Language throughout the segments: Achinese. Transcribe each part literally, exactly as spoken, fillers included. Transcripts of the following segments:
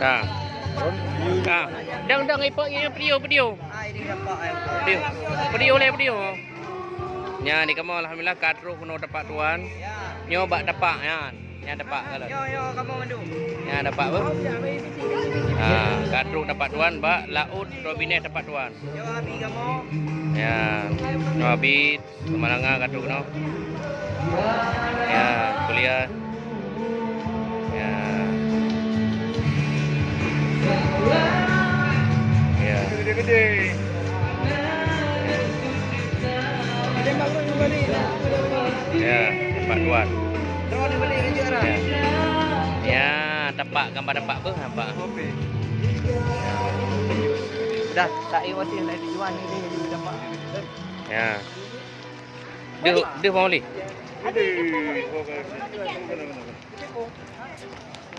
Ha. Ha. Dang, dang, ipo, ipo, video, video. Video. Video lé, video. Nyan di kamoe alhamdulillah ka trok keunoe tapak tuan. Nyoe bak tapak nyan. Nyan tapak ka lheueh. Nyan tapak beuh. Ha, ka trok tapak tuan bak laôt droe binéh tapak tuan. Nyan. Nyoe Abi Samalanga ka trok keunoe. Ya, kuliah. Ya. Ya. Ya, tapak tuan. Ya. Ya, tapak, gambar tapak beuh, nampak. Dah, tak, eh, masih nak tujuan ni, ni, ni, nampak. Ya. Deuh, deuh, Bang Oli. Aduh.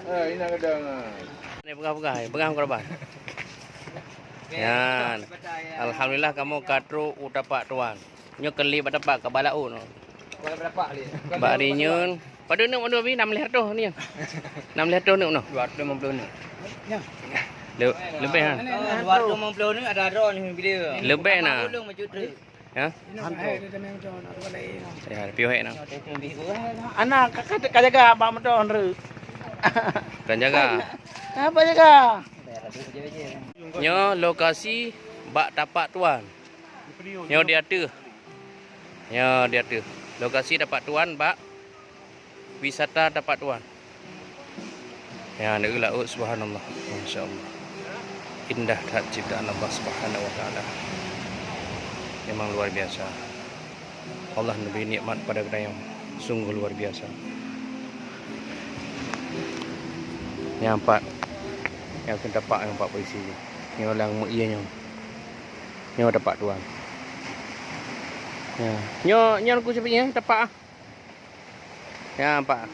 Eh, ini kadang, ah. Ni peugah-peugah, peugah keureban. Nyan. Alhamdulillah kamoe ka trok u tapak tuan. Nyoe keuliek bak tapak ka bak laôt nyoe. Bak rinyeun. Padum neuk, padum bi, enam lhèe reutôh ni. Enam lhèe reutôh neuk noh. Dua ratus lima puluh neuk. Le-, leubeh ha. Oh, dua ratus lima puluh neuk ada droe ni bila. Leubeh na. Ulung maju truk. Ya? Ya, piôh hek na. Ana ka, ka, ka jaga bak moto nre. Kan jaga. Apa jaga? Nyoe lokasi bak tapak tuan. Nyoe di ateueh. Nyoe di ateueh. Lokasi tapak tuan bak wisata tapak tuan. Ya, di laôt, subhanallah. Masya Allah. Indah that ciptaan Allah Subhanahu wa Taala. Memang luar biasa. Allah neubri nikmat pada geutanyoe. Sungguh luar biasa. Nyan pat. Nyan keuh tapak nyan pat polisi. Nyoe lam meu-ie nyoe. Nyoe tapak tuan. Ya. Nyoe, nyoe ku seupôt nyan tapak ah. Nyan, Pak.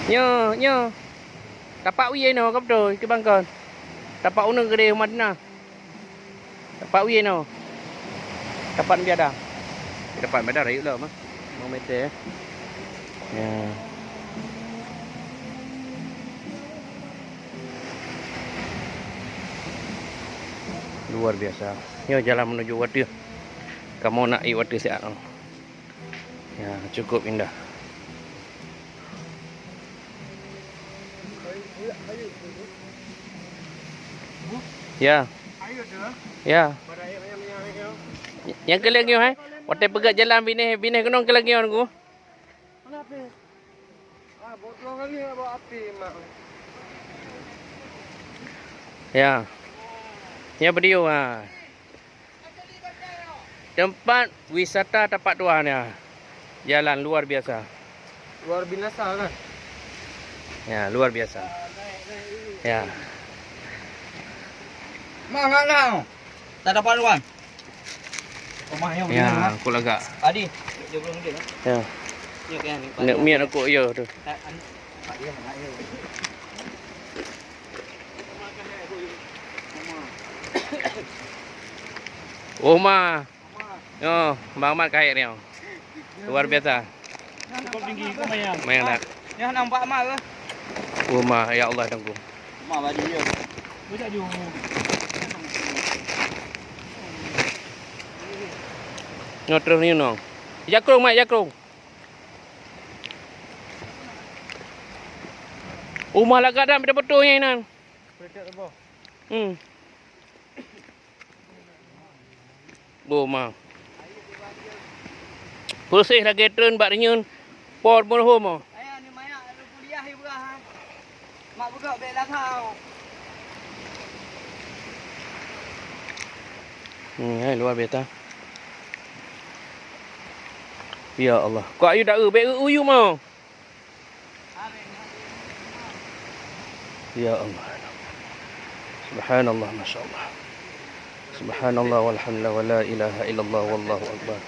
Nyoe, nyoe. Tapak wie inoe ka beutôi, keu bangkon. Tapak uneuen keudeh u Madinah. Tapak wie inoe. Tapak biada. Tapak biada rayeuk lom, ah. Lima meter, eh. Ya. Luar biasa. Nyoe jalan menuju u ateueh. Kamoe nak ié u ateueh siat. Ya, cukup indah. Ya. Ya. Nyang keu lhèe nyoe, eh? Watèe peugöt jalan binéh, binéh keunong keu lhèe nyoe, Teungku. Ya. Ya, video, ha. Tempat wisata tapak tuan ya. Jalan luar biasa. Luar binasa kan? Ya, luar biasa. Ya. Mak, mak, mak. Tak dapat tuan. Rumah yang Ya, aku lagak. Adi, tujuh puluh ringgit, eh? Ya. Ni kan ni. Nak mian aku ya tu. Tak, an-, tak ya, tak ya. Oma. Oh, Bang Mat kait ni. Luar biasa. Cukup tinggi, kau mayang. Mayang tak? Nyoe nampak mak ke? Oh, ma, ya Allah, Teungku. Mak baju dia. Bujak jauh. Nyoe terus ni, nong. Jakrong, Mat, jakrong. Uma lagak dah, betul-betul ni, nan. Hmm. Boh ma. Proses lagèe treun bak rinyun por meuruhom. Mak beugok bèk lasau. Hmm, hai luar biasa. Ya Allah. Kok ayu dak eu bèk eu uyu mau. Ya Allah. Subhanallah, masya Allah. Subhanallah walhamdulillah wa la ilaha illallah wallahu akbar.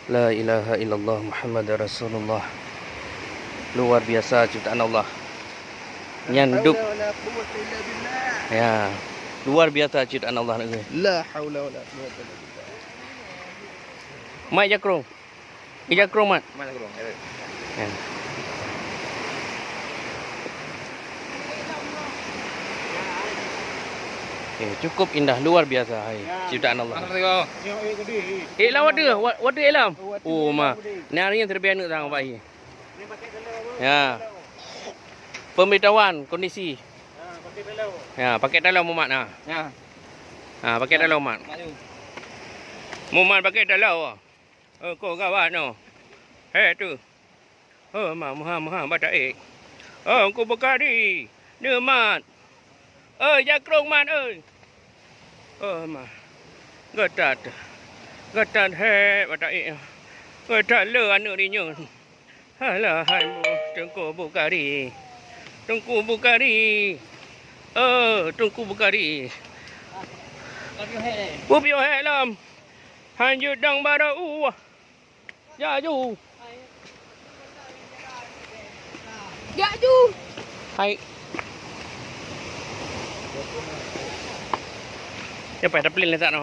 La ilaha illallah Muhammadar Rasulullah. Luar biasa ciptaan Allah. Nyan dup. Ya. Luar biasa ciptaan Allah. La haula wala quwwata illa billah. Mai jakrong. Ija krumat. Mana kurung? Ya. Eh, cukup indah, luar biasa, hai. Ciptaan Allah. Ék lam wateue, wa-, wateue ék lam. Oh, ma. Nyan hari nyan teuleubeh aneuk sang, Pak Hi. Ya. Pemberitahuan kondisi. Ya, pakai taloe mumat, nah. Ya. Ha, pakai taloe mumat. Mumat pakai taloe. Oh, ko gawat noh. Hei tu. Oh, ma, muha, muha, bata ék. Oh, Teungku Bukari. Neumat. Oi, jakrong mat, oi. Oh, ma. Geutat. Geutat hé bata ék. Geutat le aneuk rinyeun. Alah, hai bu, Teungku Bukari. Teungku Bukari. Oh, Teungku Bukari. Bubioh hé lom. Hanjeuet dang barô u. Jak ju. Jak ju. Hai. Nyoe paih taplén lé sak noh.